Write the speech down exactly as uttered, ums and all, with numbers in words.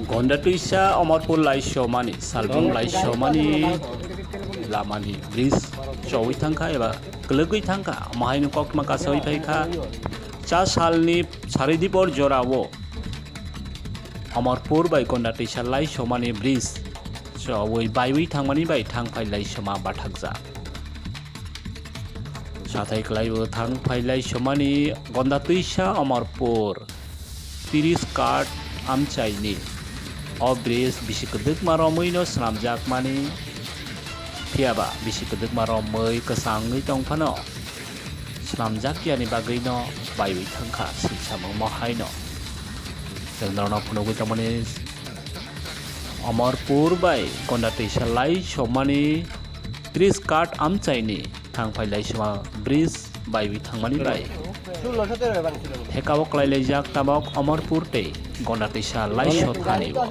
Gonda twisa Omorpur laisomani, Salbung laisomani lamani bridge chowi thangkha eba kwlwgwi thangkha, omo haino koktma kasawi phaikha. Cha salni saridipor jorao Omorpur bai Gonda twisa laisomani bridge chowi baiwi thangmani bai thangphai laisoma bathakjak. Sathai kwlaibo thangphai laisomani Gonda twisa Omorpur tris card amchaini o bridge bisi kwdwkma romwino swnamjakmani, phiyaba bisi kwdwkma romwi kwchangwi tongphano swnamjakyani bagwino baiwi thangkha swi samungno haino. Chwng norokno phunugwi tongmani Omorpur bai Gonda twisa laisomani tris card amchaini thangphai laisoma bridge baiwi thangmani bai. Heka o kwlailaijak tabok Omorpur tei Gonda twisa laiso thani o.